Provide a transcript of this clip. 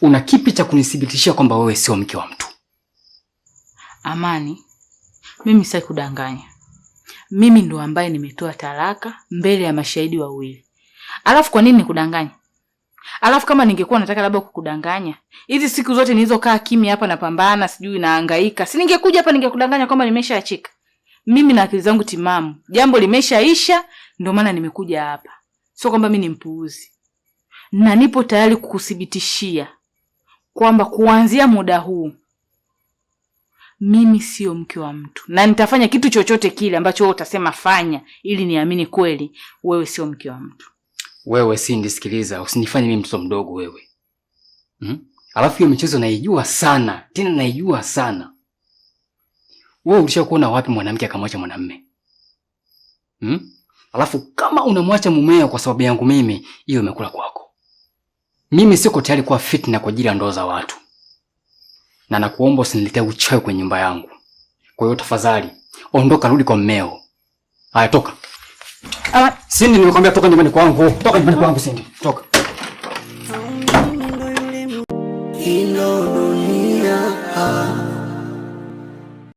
Una kipi cha kunithibitishia kwamba wewe sio mke wa mtu? Amani, mimi sitaki kudanganya. Mimi ndo ambaye nimetoa talaka mbele ya mashahidi wawili. Alafu kwa nini nikudanganya? Alafu kama ningekuwa nataka labda kukudanganya, hizi siku zote nilizokaa kimya hapa napambana, sijui nahangaika, si ningekuja hapa ningekudanganya kwamba nimeshaachika? Mimi na akili zangu timamu, jambo limeshaisha, ndio maana nimekuja hapa. Sio kwamba mimi ni mpuuzi, na nipo tayari kukuthibitishia kwamba kuanzia muda huu mimi sio mke wa mtu, na nitafanya kitu chochote kile ambacho wewe utasema fanya, ili niamini kweli wewe sio mke wa mtu. Wewe Cindy, sikiliza, usinifanye mimi mtoto mdogo wewe. Alafu hiyo michezo naijua sana, tena naijua sana. Wewe ulishakuona wapi mwanamke akamwacha mwanamume? Alafu kama unamwacha mumeo kwa sababu yangu mimi, hiyo imekula kwako. Mimi siko tayari kuwa fitna kwa ajili ya ndoa za watu. Na nakuomba usiniletee uchawi kwenye nyumba yangu. Kwa hiyo tafadhali, ondoka, rudi kwa mmeo. Haya, toka. Cindy, nimekwambia toka nyumbani kwangu. Toka nyumbani kwangu Cindy. Toka. Ndo